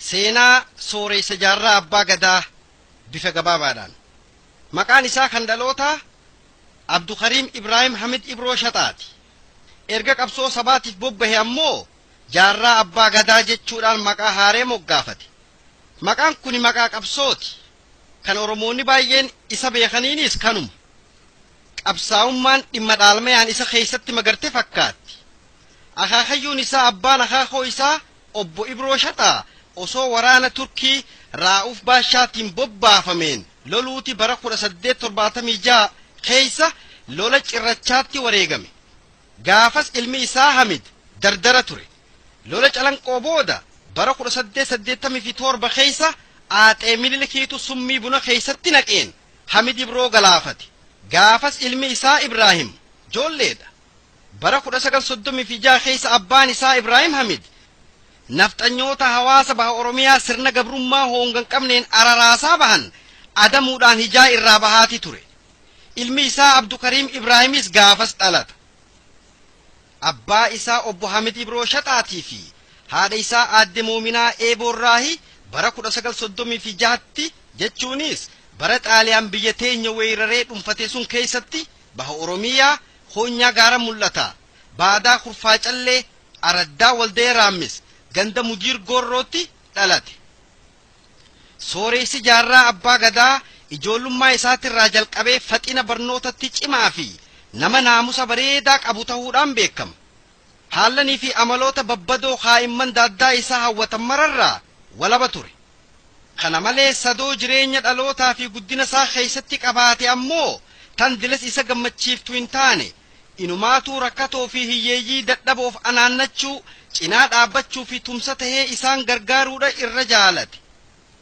Seenaa Sooreysa Jaarraa Abbaa Gadaa bifa gabaabaadhaan. Maqaan isaa kan dhalootaa Abdukariim Ibraahim Hamid Ibroo Shaxaati. Erga qabsoo sabaatiif bobbahe ammoo Jaarraa Abbaa Gadaa jechuudhaan maqaa haaree moggaafate. Maqaan kuni maqaa qabsooti. Kan Oromoonni baay'een isa beekaniinis kanuma. Qabsaa'ummaan dhimma dhaalmayaan isa keessatti magarte fakkaatti. Akaakayyuun isaa abbaan akaakoo isaa obbo Ibroo Shaxaa osoo waraana Turkii Raa'uuf Baashaatiin bobbaafameen loluuti bara 1876 keessa lola Cirrachaatti wareegame. Gaafas ilmi isaa Hamid dardara ture. Lola Calanqoo booda bara 1887 keessa Aaxee Minilikiitu summii buna keessatti naqeen Hamid Ibroo galaafate. Gaafas ilmi isaa Ibraahim joolleedha. Bara 1936 keessa abbaan isaa Ibraahim Hamid nafxanyoota hawaasa baha Oromiyaa sirna gabrummaa hoongan qabneen araraasaa bahan adamuudhaan hijaa irraa bahaati ture. Ilmi isaa Abdukariim Ibraahimis gaafas dhalata. Abbaa isaa obbo Hamid Ibroo Shaxaatii fi haadha isaa aadde Moominaa Eeboorraahi bara 1936tti jechuunis bara Xaaliyaan biyya teenya weeraree dhuunfate sun keessatti baha Oromiyaa Koonyaa Gaara Mul'ataa, Baadaa Kurfaa Callee, Araddaa Waldee Raammis, ganda Mujiir Goorrootti dhalate. Sooreessi Jaarraa Abbaa Gadaa ijoollummaa isaatirraa jalqabee faxina barnootatti cimaa fi nama naamusa bareedaa qabu ta'uudhaan beekama. Haallanii fi amaloota babbadoo kaa'imman daaddaa isaa hawwatan mararraa walaba ture. Kana malees sadoo jireenya dhalootaa fi guddina isaa keessatti qabaate ammoo tan dilas isa gammachiiftu hin taane. Inumaatuu rakkatoo fi hiyyeeyyii dadhaboof anaannachuu, cinaa dhaabbachuu fi tumsa tahee isaan gargaaruudha irra jaalate.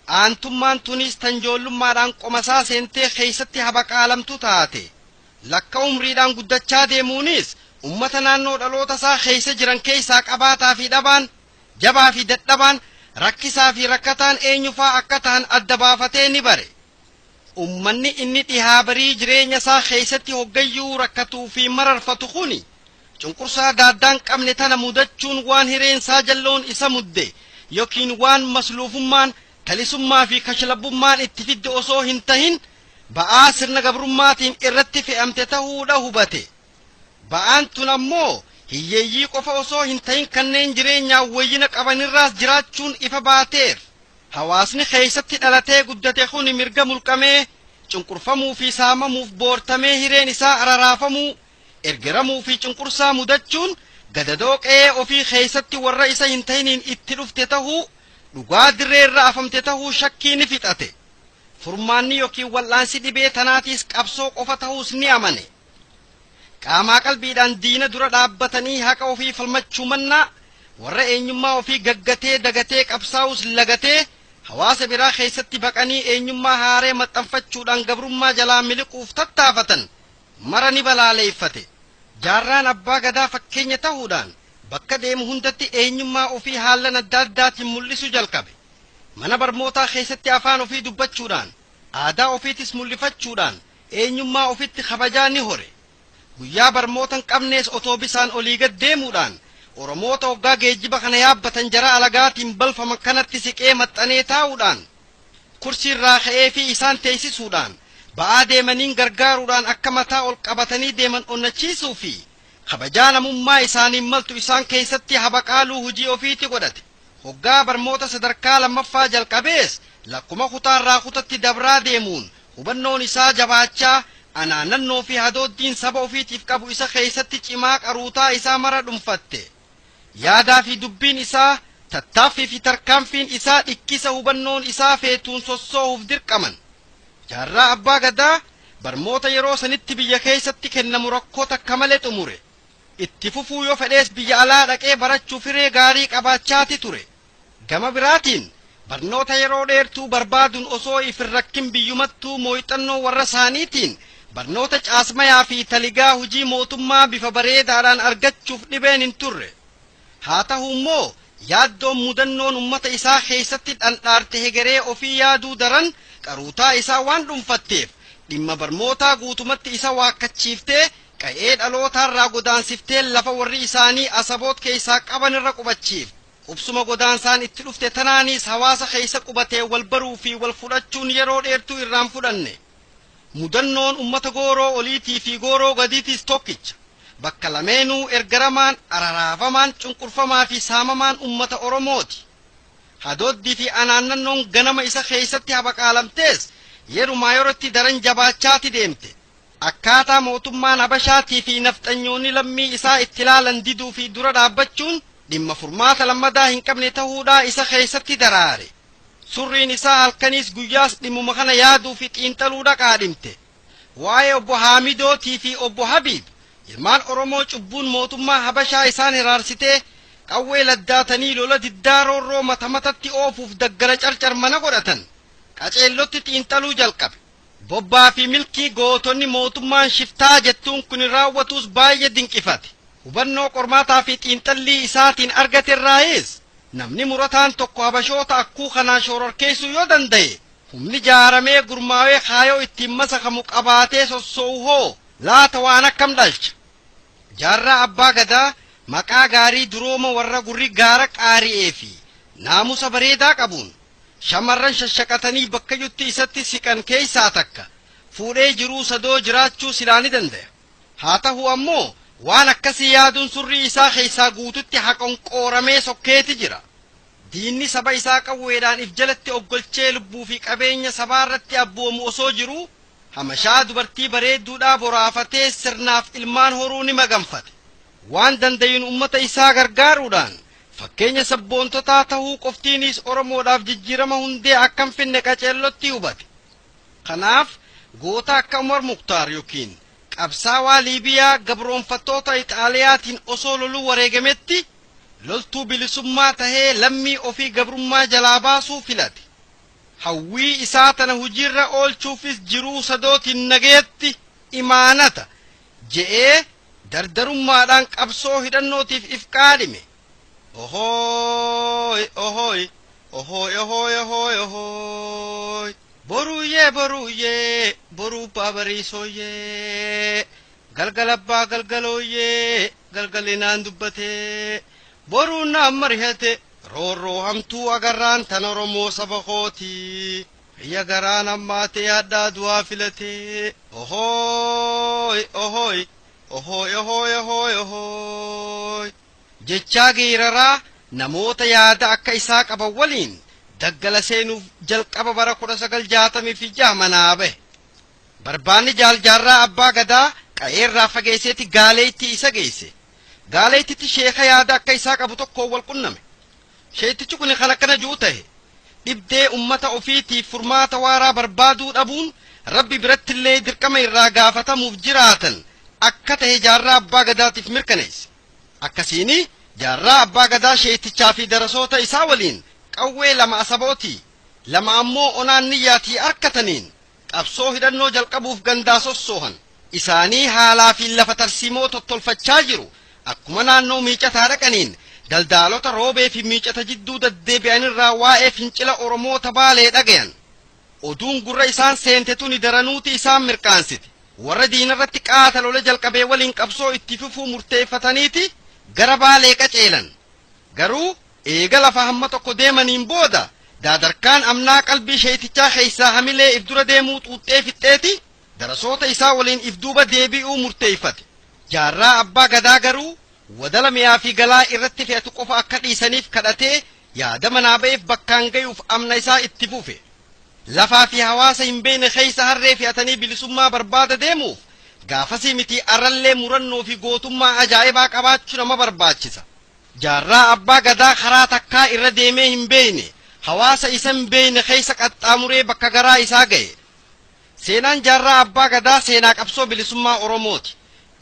Aantummaan tunis tan ijoollummaadhaan qomasaa seentee keessatti habaqaalamtu taate. Lakka umriidhaan guddachaa deemuunis ummata naannoo dhaloota isaa keessa jiran keessaa qabaataa fi dhabaan, jabaa fi dadhabaan, rakkisaa fi rakkataan eenyufaa akka ta'an adda baafatee ni bare. Ummanni inni dhihaa barii jireenya isaa keessatti hoggayyuu rakkatuu fi mararfatu kuni cunqursaa daaddaan qabne tana mudachuun waan hireensaa jalloon isa mudde yookiin waan masluufummaan talisummaa fi kashlabbummaan itti fidde osoo hin tahin ba'aa sirna gabrummaatiin irratti fe'amte ta'uudha hubate. Ba'aan tun ammoo hiyyeeyyii qofa osoo hin tahin kanneen jireenyaan wayyina qabanirraas jiraachuun ifa baateef. Hawaasni keessatti dhalatee guddate kuni mirga mulqamee cunqurfamuu fi saamamuuf boortamee hireen isaa araraafamuu, ergiramuu fi cunqursaa mudachuun gadadoo qe'ee ofii keessatti warra isa hin tahiniin itti dhufte tahuu dhugaa dirree irra afamte tahuu shakkii ni fixate. Furmaanni yookiin wal'aansi dhibee tanaatiis qabsoo qofa tahuus ni amane. Qaamaa qalbiidhaan diina dura dhaabbatanii haqa ofii falmachuu mannaa warra eenyummaa ofii gaggatee dagatee qabsaa'us lagatee hawaasa biraa keessatti baqanii eenyummaa haaree maxxanfachuudhaan gabrummaa jalaa miliquuf tattaafatan mara ni balaaleeffate. Jaarraan Abbaa Gadaa fakkeenya ta'uudhaan bakka deemu hundatti eenyummaa ofii haallan adda addaatiin mul'isuu jalqabe. Mana barmootaa keessatti afaan ofii dubbachuudhaan, aadaa ofiitis mul'ifachuudhaan eenyummaa ofitti kabajaa ni hore. Guyyaa barmoota hin qabnees otoobisaan olii gad deemuudhaan Oromoota hoggaa geejjiba kana yaabbatan jara alagaatiin balfaman kanatti siqee maxxanee taa'uudhaan kursii irraa ka'ee fi isaan teessisuudhaan ba'aa deemaniin gargaaruudhaan akka mataa ol qabatanii deeman onnachiisuu fi kabajaa namummaa isaaniin maltu isaan keessatti habaqaaluu hojii ofiiti godhate. Hoggaa barmoota sadarkaa lammaffaa jalqabees lakkuma kutaarraa kutatti dabraa deemuun hubannoon isaa jabaachaa anaannannoo fi hadooddiin saba ofiitiif qabu isa keessatti cimaa qaruutaa isaa mara dhunfatte. Yaadaa fi dubbiin isaa, tattaaffii fi tarkaanfiin isaa dhikkisa hubannoon isaa feetuun sossoohuuf dirqaman. Jaarraa Abbaa Gadaa barmoota yeroo sanitti biyya keessatti kennamu rakkoo takka malee xumure. Itti fufuu yoo fedhees biyya alaa dhaqee barachuuf hiree gaarii qabaachaati ture. Gama biraatiin barnoota yeroo dheertuu barbaaduun osoo if hin rakkin biyyumattuu mooyxannoo warra isaaniitiin barnoota caasmayaa fi taligaa hojii mootummaa bifa bareedaadhaan argachuuf dhibeen hin turre. Haa ta'u immoo yaaddoon mudannoon ummata isaa keessatti dhandhaarte hegeree ofii yaaduu daran qaruutaa isaa waan dhuunfatteef dhimma barmootaa guutumatti isa waakkachiiftee qa'ee dhalootaarraa godaansiftee lafa warri isaanii Asaboot keessaa qaban irra qubachiifte. Qubsuma godaansaan itti dhufte tanaanis hawaasa keessa qubatee wal baruu fi wal fudhachuun yeroo dheertuu irraan fudhanne. Mudannoon ummata gooroo oliitii fi gooroo gadiitiis tokkicha. Bakka lameenuu ergaramaan, araraafamaan, cunqurfamaa fi saamamaan ummata Oromooti. Hadooddii fi anaannannoon ganama isa keessatti habaqaalamtees yerumaa yerootti daran jabaachaati deemte. Akkaataa mootummaan Habashaatii fi nafxanyoonni lammii isaa itti ilaalan diduu fi dura dhaabbachuun dhimma furmaata lammadaa hin qabne ta'uudhaa isa keessatti daraare. Surriin isaa halkaniis guyyaas dhimmuma kana yaaduu fi xiinxaluu dhaqaadhimte. Waa'ee obbo Haamidootii fi obbo Habiib ilmaan Oromoo cubbuun mootummaa Habashaa isaan hiraarsitee qawwee laddaatanii lola diddaa roorroo mata matatti oofuuf daggala carcar mana godhatan qaceellotti xiinxaluu jalqabe. Bobbaa fi milkii gootonni mootummaan shiftaa jettuun kun raawwatuus baay'ee dinqifate. Hubannoo qormaataa fi xiinxallii isaatiin argate irraayis namni murataan tokko Habashoota akkuu kanaan shororkeessuu yoo danda'e humni jaaramee gurmaawee kaayoo ittiin masakamu qabaatee sossoo'u hoo laata waan akkam dhalcha. Jaarraa Abbaa Gadaa maqaa gaarii durooma warra gurri gaara qaari'ee fi naamusa bareedaa qabuun shamarran shashaqatanii bakkayyutti isatti siqan keessaa takka fuudhee jiruu sadoo jiraachuu silaa ni danda'a. Haa ta'u ammoo waan akkasii yaaduun surrii isaa keessaa guututti haqonqooramee sokkeeti jira. Diinni saba isaa qawweedhaan if jalatti oggolchee lubbuu fi qabeenya sabaa irratti abboomu osoo jiruu hamashaa dubartii bareedduudhaa boraafatee sirnaaf ilmaan horuu ni maganfate. Waan danda'uun ummata isaa gargaaruudhaan fakkeenya sabboontotaa tahuu qoftiinis Oromoodhaaf jijjiirama hundee akkam finne qaceellotti hubate. Kanaaf goota akka Umar Muktaar yookiin qabsaawaa Liibiyaa gabroonfattoota Ixaaliyaatiin osoo loluu wareegametti loltuu bilisummaa tahee lammii ofii gabrummaa jalaa baasuu filate. Hawwii isaa tana hojiirra oolchuufis jiruu sadootiin nageetti imaanata je'ee dardarummaadhaan qabsoo hidhannootiif if qaadhime. Ohooy ohooy ohooy ohooy ohooy ohooy boruuyyee boruuyyee boruu abbaa bariisooyyee galgala abbaa galgalooyyee galgalinaan dubbatee boruun naan marihate roorroo hamtuu agarraan tan Oromoo saba kooti biyya garaan hammaatee hadhaa du'aa filatee ohooy ohooy ohooy ohooy ohooy ohooy jechaa geeraraa namoota yaada akka isaa qaban waliin daggala seenuuf jalqaba bara 1966 manaa bahe. Barbaanni jaaljaarraa Abbaa Gadaa qa'eerraa fageesseeti gaaleetti isa geesse. Gaaleettitti sheeka yaada akka isaa qabu tokkoon wal qunname. Sheetichi kun kan akkana ji'u ta'e dhibdee ummata ofiitiif furmaata waaraa barbaaduu dhabuun rabbi birattillee dirqama irraa gaafatamuuf jiraatan akka ta'e jaarraa Abbaa Gadaatiif mirkaneesse. Akkasiini jaarraa Abbaa Gadaa sheetichaa fi darasoota isaa waliin qawwee lama Asabootii lama ammoo onaan niyyaatii arkataniin qabsoo hidhannoo jalqabuuf gandaa sossoohan. Isaanii haalaa fi lafa tarsiimoo tottolfachaa jiru. Akkuma naannoo miicataa dhaqaniin daldaalota roobee fi miicata jidduu deddeebi'anirraa waa'ee fincila Oromoota Baalee dhagayan. Oduun gurra isaan seente tuni daranuuti isaan mirqaansite. Warra diinarratti qaata lola jalqabee waliin qabsoo itti fufuu murteeffataniiti gara Baalee qaceelan. Garuu eega lafa hamma tokko deemaniin booda daadarkaan amnaa qalbii sheetichaa keessaa hamilee if dura deemuu xuuxxee fixxeeti darasoota isaa waliin if duuba deebi'uu murteeffate. Jaarraa Abbaa Gadaa garuu wadala mi'aa fi galaa irratti fe'atu qofa akka dhiisaniif kadhatee yaada manaa ba'eef bakkaan gayuuf amna isaa itti fufe. Lafaa fi hawaasa hin beekne keessa harree fe'atanii bilisummaa barbaada deemuuf gaafasii miti arrallee murannoo fi gootummaa ajaa'ibaa qabaachuu nama barbaachisa. Jaarraa Abbaa Gadaa karaa takkaa irra deemee hin beekne hawaasa isa hin beekne keessa qaxxaamuree bakka garaa isaa ga'e. Seenaan jaarraa Abbaa Gadaa seenaa qabsoo bilisummaa Oromooti.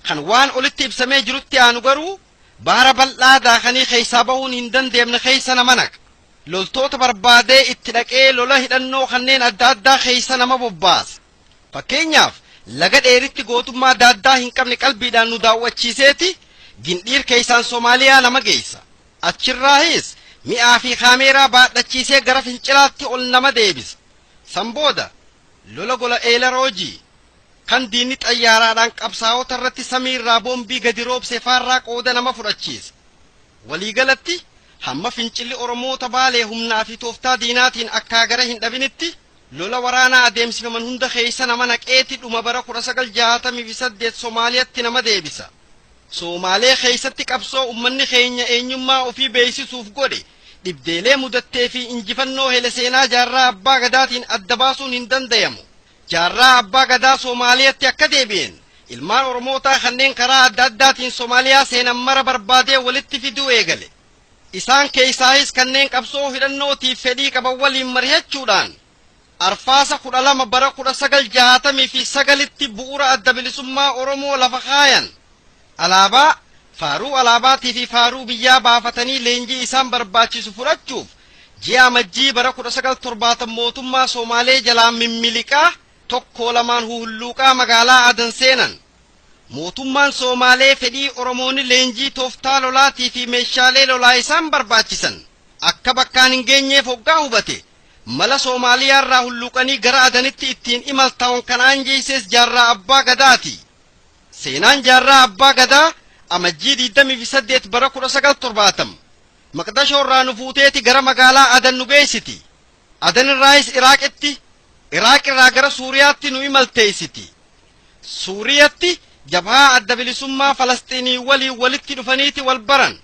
Kan waan olitti ibsamee jirutti aanu garuu baara bal'aa daakanii keessaa bahuun hin dandeenye keessa nama naqa. Loltoota barbaadee itti dhaqee lola hidhannoo kanneen adda addaa keessa nama bobbaasa. Fakkeenyaaf laga dheeritti gootummaa daaddaa hin qabne qalbiidhaan nu daawwachiiseeti gindhiir keessaan Soomaaliyaa nama geessa. Achirraahis mi'aa fi kaameeraa baadhachiisee gara fincilaatti ol nama deebisa. San booda lola gola Eelaroojii kan diinni xayyaaraadhaan qabsaa'ota irratti samiirraa boombii gadi roobse faarraa qooda nama fudhachiisa. Waliigalatti Hamma fincilli Oromoota Baalee humnaa fi tooftaa diinaatiin akkaa gara hin dhabinitti lola waraanaa adeemsifaman hunda keessa nama naqeeti dhuma bara 1968 Soomaaliyatti nama deebisa. Soomaalee keessatti qabsoo ummanni keenya eenyummaa ofii beeksisuuf godhe dhibdeelee mudattee fi injifannoo hele seenaa Jaarraa Abbaa Gadaatiin adda baasuun hin dandayamu. Jaarraa Abbaa Gadaa Soomaaliyatti akka deebi'een ilmaan Oromootaa kanneen karaa adda addaatiin Soomaaliyaa seenan mara barbaadee walitti fiduu eegale. Isaan keessaayis kanneen qabsoo hidhannootiif fedhii qaban waliin mari'achuudhaan Arfaasa 12 bara 1969tti bu'uura Adda Bilisummaa Oromoo lafa kaayan. Alaabaa, faaruu alaabaatii fi faaruu biyyaa baafatanii leenjii isaan barbaachisu fudhachuuf ji'a Amajjii bara 1970 mootummaa Soomaalee jalaa mimmiliqaa tokko lamaan huhulluuqaa magaalaa Adan seenan. Mootummaan Soomaalee fedhii Oromoonni leenjii tooftaa lolaatii fi meeshaalee lolaa isaan barbaachisan akka bakkaan hin geenyeef hoggaa hubate, mala Soomaaliyaarraa hulluuqanii gara Adanitti ittiin imaltaa'uun kan aanjeesses Jaarraa Abbaa Gadaati. Seenaan Jaarraa Abbaa Gadaa Amajjii 28 bara 1970 Maqdashoo irraa nu fuuteeti gara magaalaa Adan nu geessiti. Adan irraayis Iraaqitti, Iraaq irraa gara Suuriyaatti nu imalteessiti. Suuriyatti jabhaa Adda Bilisummaa Falasxiinii waliin walitti dhufaniiti wal baran.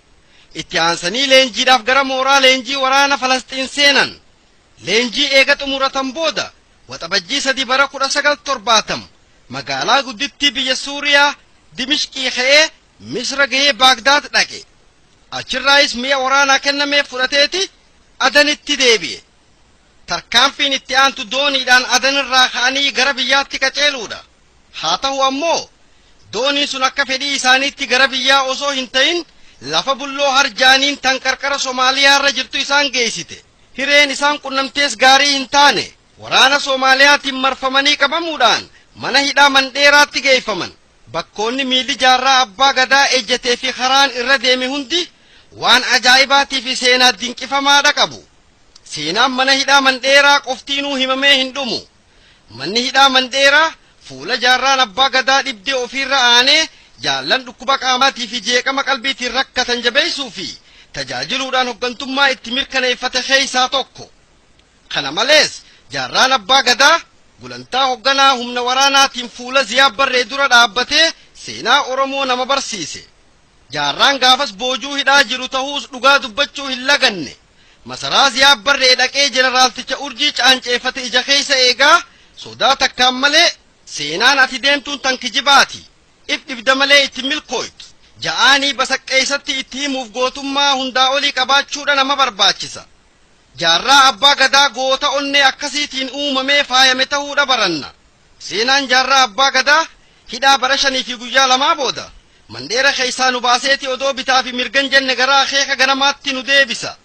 Itti aansanii leenjiidhaaf gara mooraa leenjii waraana Falasxiin seenan. Leenjii eega xumuratan booda Waxabajjii 3 bara 1970 magaalaa guddittii biyya Suuriyaa Dimishqii ka'ee Misra gahee Baagdaad dhaqe. Achirraayis mi'a waraanaa kennameef fudhateeti Adanitti deebi'e. Tarkaanfiin itti aantu dooniidhaan Adanirraa ka'anii gara biyyaatti qaceeluudha. Haa ta'u ammoo dooniin sun akka fedhii isaaniitti gara biyyaa osoo hin ta'in lafa bulloo harjaaniin tan qarqara Somaaliyaarra jirtu isaan geessite. Hireen isaan qunnamtees gaarii hin taane. Waraana Soomaaliyaatiin marfamanii qabamuudhaan mana hidhaa Mandheeraatti geeffaman. Bakkoonni miilli Jaarraa Abbaa Gadaa ejjetee fi karaan irra deeme hundi waan ajaa'ibaatii fi seenaa dinqifamaadha qabu. Seenaan mana hidhaa Mandheeraa qoftiinuu himamee hin dhumu. Manni hidhaa Mandheeraa fuula Jaarraan Abbaa Gadaa dhibdee ofiirra aanee jaallan dhukkuba qaamaatii fi jeeqama qalbiitiin rakkatan jabeessuu fi tajaajiluudhaan hoggantummaa itti mirkaneeffate keessaa tokko. Kana malees Jaarraan Abbaa Gadaa gulantaa hogganaa humna waraanaatiin fuula Ziyaad Barree dura dhaabbatee seenaa Oromoo nama barsiise. Jaarraan gaafas boojuu hidhaa jiru ta'uus dhugaa dubbachuu hin laganne. Masaraa Ziyaad Barree dhaqee jeneraalticha urjii caanceeffate ija keessa eegaa sodaa takkaan malee, "Seenaan ati deemtuun tan kijibaati. If dhibda malee itti milkooytu." Ja'aanii basaqqeessatti itti himuuf gootummaa hundaa olii qabaachuudha nama barbaachisa. Jaarraa Abbaa Gadaa goota onnee akkasiitiin uumamee faayame ta'uudha baranna. Seenaan Jaarraa Abbaa Gadaa hidhaa bara 5 fi guyyaa 2 booda Mandheera keessaa nu baaseeti odoo bitaa fi mirgan jenne gara akeeka ganamaatti nu deebisa.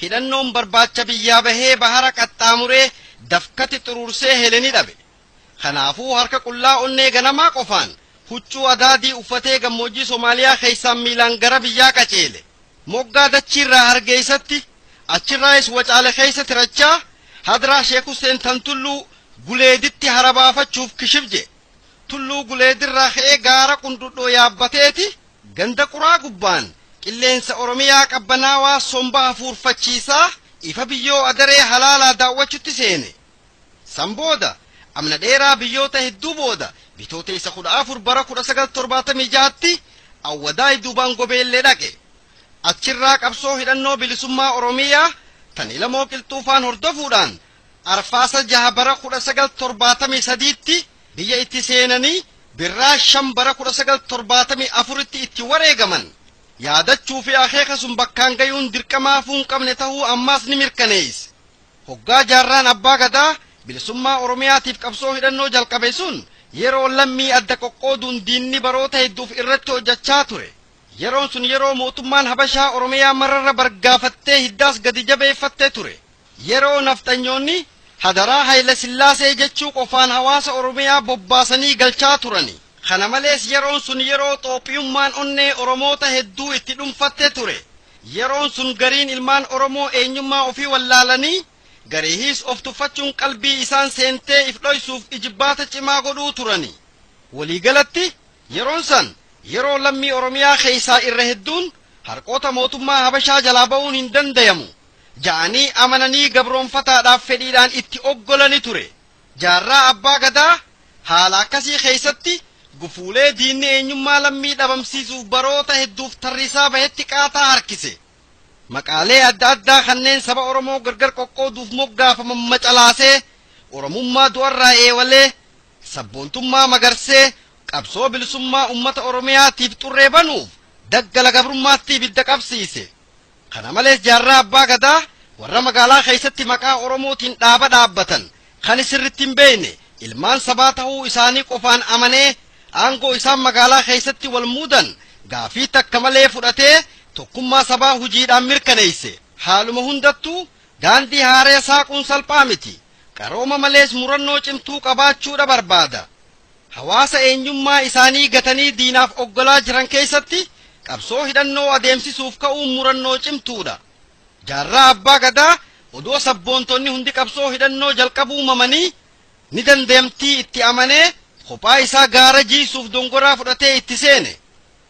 Hidhannoon barbaacha biyyaa bahee bahara qaxxaamuree dafkati xuruursee hele ni dhabe. Kanaafuu harka qullaa onnee ganamaa qofaan huccuu adaadii uffatee gammoojjii Somaaliyaa keessaan miilaan gara biyyaa qaceele. Moggaa dachiirraa Hargeessatti, achirraayis Wacaale keessa tirachaa hadraa Sheek Hussein tan Tulluu Guleeditti hara baafachuuf kishibje. Tulluu Guleedirraa ka'ee gaara Qundhudhoo yaabbateeti ganda Quraa gubbaan qilleensa Oromiyaa qabbanaawaa somba hafuurfachiisaa ifa biyyoo adaree halaalaa daawwachutti seene. San booda amna dheeraa biyyoota hedduu booda Bitootessa 14 bara 1976tti Awwadaay duubaan Gobeellee dhaqe. Achirraa qabsoo hidhannoo bilisummaa Oromiyaa tan Ilamoo Qilxuufaan hordofuudhaan Arfaasa 6 bara 1973tti biyya itti seenanii Birraa 5 bara 1974tti itti wareegaman. Yaadachuu fi akeeka sun bakkaan gayuun dirqamaafuu hin qabne ta'uu ammaas ni mirkaneesse. Hoggaa Jaarraan Abbaa Gadaa bilisummaa Oromiyaatiif qabsoo hidhannoo jalqabe sun yeroo lammii adda qoqqooduun diinni baroota hedduuf irratti hojjechaa ture. Yeroon sun yeroo mootummaan Habashaa Oromiyaa mararra bargaafattee hiddaas gadi jabeeffattee ture. Yeroo nafxanyoonni hadaraa Hayila Sillaasee jechuu qofaan hawaasa Oromiyaa bobbaasanii galchaa turani. Kana malees yeroon sun yeroo Xoophiyummaan onnee Oromoota hedduu itti dhuunfatte ture. Yeroon sun gariin ilmaan Oromoo eenyummaa ofii wallaalanii gariihiis of tuffachuun qalbii isaan seentee if dhoysuuf ijibbaata cimaa godhuu turani. Waliigalatti yeroon san yeroo lammii Oromiyaa keessaa irra hedduun Harqoota mootummaa Habashaa jalaa ba'uun hin dandayamu ja'anii amananii gabroonfataadhaaf fedhiidhaan itti oggolani ture. Jaarraa Abbaa Gadaa haala akkasii keessatti gufuulee diinni eenyummaa lammii dhabamsiisuuf baroota hedduuf tarrisaa bahetti qaataa harkise. Maqaalee adda addaa kanneen saba Oromoo gargar qoqqooduuf moggaafaman macalaasee, Oromummaa du'arraa eewalee, sabboontummaa magarsee, qabsoo bilisummaa ummata Oromiyaatiif xurree banuuf daggala gabrummaatti ibidda qabsiise. Kana malees Jaarraa Abbaa Gadaa warra magaalaa keessatti maqaa Oromootiin dhaaba dhaabbatan kan sirritti hin beekne ilmaan sabaa ta'uu isaanii qofaan amanee, aangoo isaan magaalaa keessatti wal muudan gaafii takka malee fudhatee tokkummaa sabaa hujiidhaan mirkaneesse. Haaluma hundattuu daandii haaree saaquun salphaa miti. Qarooma malees murannoo cimtuu qabaachuudha barbaada. Hawaasa eenyummaa isaanii gatanii diinaaf oggolaa jiran keessatti qabsoo hidhannoo adeemsisuuf ka'uun murannoo cimtuudha. Jaarraa Abbaa Gadaa odoo sabboontonni hundi qabsoo hidhannoo jalqabuu mamanii ni dandeemtii itti amanee kophaa isaa gaara jiisuuf dongoraa fudhatee itti seene.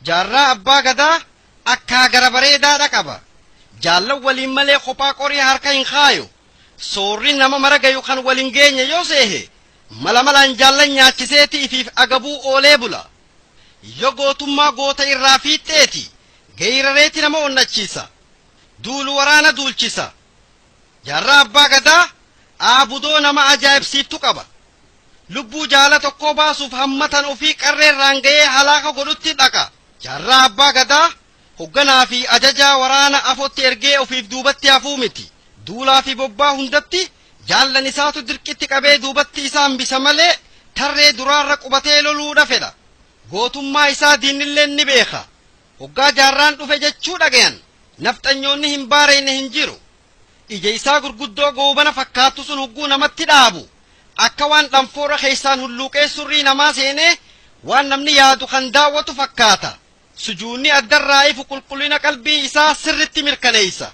Jaarraa Abbaa Gadaa akkaa gara bareedaadha qaba. Jaallan waliin malee kophaa qorii harka hin kaayu. Soorri nama mara gayu kan waliin geenye yoo seehe mala malaan jaallan nyaachiseeti ifiif agabuu oolee bula. Yoo gootummaa goota irraa fiixxeeti geeyrareeti nama onnachiisa. Duulu waraana duulchisa. Jaarraa Abbaa Gadaa aabudoo nama ajaa'ibsiiftu qaba. Lubbuu jaala tokkoo baasuuf hammatan ofii qarreerraan ga'ee halaaka godhutti dhaqa. Jaarraa Abbaa Gadaa hogganaa fi ajajaa waraana afotti ergee ofiif duubatti hafuu miti. Duulaa fi bobbaa hundatti jaallan isaatu dirqitti qabee duubatti isa hambisa malee tarree duraarra qubatee loluudha fedha. Gootummaa isaa diinilleen ni beeka. Hoggaa jaarraan dhufe jechuu dhagayan nafxanyoonni hin baareyne hin jiru. Ija isaa gurguddoo goobana fakkaattu sun hogguu namatti dhaabu akka waan dhanfoora keessaan hulluuqee surrii namaa seenee waan namni yaadu kan daawwatu fakkaata. Sujuunni addarraa ifu qulqullina qalbii isaa sirritti mirkaneessa.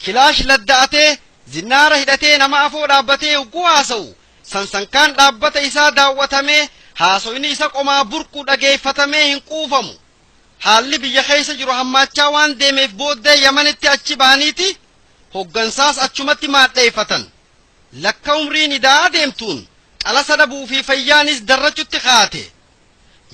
Kilaash ladda'atee zinnaara hidhatee nama afoo dhaabbatee hogguu haasa'u sansankaan dhaabbata isaa daawwatamee haasoyni isa qomaa burqu dhageeffatamee hin quufamu. Haalli biyya keessa jiru hammaachaa waan deemeef booddee Yamanitti achi ba'aniiti hoggansaas achumatti maadheeffatan. Lakka umriin idaa deemtuun xalasa dhabuu fi fayyaanis darrachutti kaate.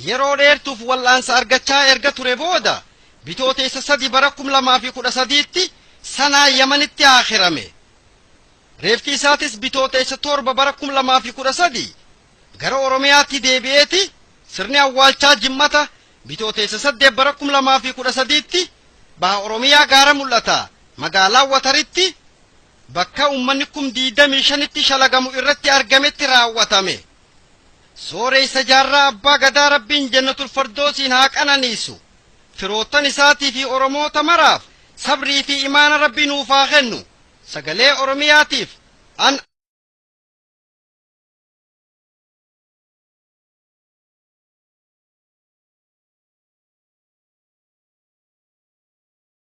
Yeroo dheertuuf wal'aansa argachaa erga ture booda Bitootessa 3 bara 2013tti sanaa Yamanitti aakhirame. Reefki isaatis Bitootessa 7 bara 2013 gara Oromiyaatti deebi'eeti sirni awwaalchaa Jimmata Bitootessa 8 bara 2013tti baha Oromiyaa gaara mul'ata magaalaa Wataritti bakka uummanni 25,000tti shalagamu irratti argametti raawwatame. Sooreessa Jaarraa Abbaa Gadaa Rabbiin Jannatul Fardoosiin haa qananiisu. Firoottan isaatii fi Oromoota maraaf sabrii fi imaana Rabbi nuuf haa kennu. Sagalee Oromiyaatiif an